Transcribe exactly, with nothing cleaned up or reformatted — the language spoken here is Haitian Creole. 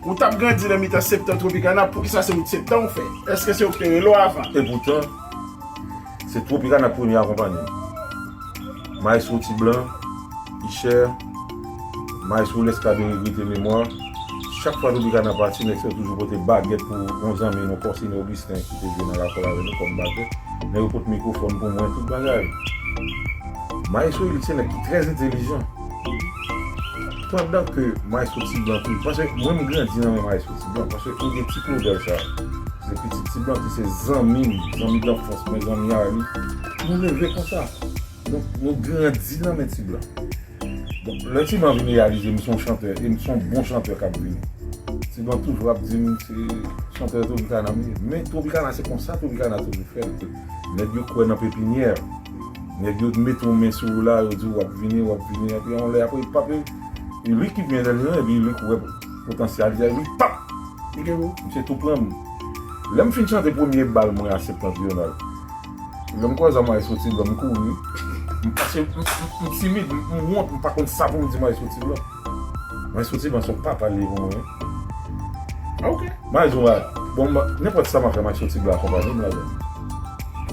Ou t ap grandi nan mitan Septan Tropicana, poukisa se ou t Septan ou fè? Èske se ou ki te rele w avan? E poutan, se Tropicana k premye akonpanye m. Maestro Ti Blan, Ichè, Maestro Leska de regrete memwa. Chak fwa Tropicana pati, nèg sa yo toujou pote bagèt pou yon zanmi nou, Konsine Augustin, ki te jwe nan lakòl avè nou kòm batè. Nèg yo pot mikwofòn pou mwen, tout bagay. Maestro Willy se nèg ki trè entelijan. Pandan ke Maestro Ti Blan tou, paske mwen m grandi nan men Maestro Ti Blan, paske ou gen ti Claudel sa, se pitit Ti Blan ki se zanmi m, zanmi danfans mwen, zanmi a li. Nou leve konsa. Donk, nou grandi nan men Ti Blan. Donk, lè Ti Blan vin reyalize m se yon chantè, e m se yon bon chantè k ap vini. Ti Blan toujou ap di m se chantè Tropicana m ye. Men Tropicana se konsa Tropicana toujou fè l. Nèg yo kwè nan pepinyè. Nèg yo mete yon men sou ou la, yo di w ap vini, w ap vini, epi yon lè apre, pap, e li ki vyen dènye an, epi li k wè potansyèl li, epi pap! Li gen gwo. Misye tou pran m. Lè m fin chante premye bal mwen a Septentrional, lè m kwaze a Maestro Ti Blan, m kouri. M pase, m, m, m timid, m, m wont, m pa konn sa pou m di Maestro Ti Blan. Maestro Ti Blan se yon papa li ye pou mwen. Ok. Maestro a, bon, ma- nenpòt sa m ap fè, Maestro Ti Blan akonpanye m ladan.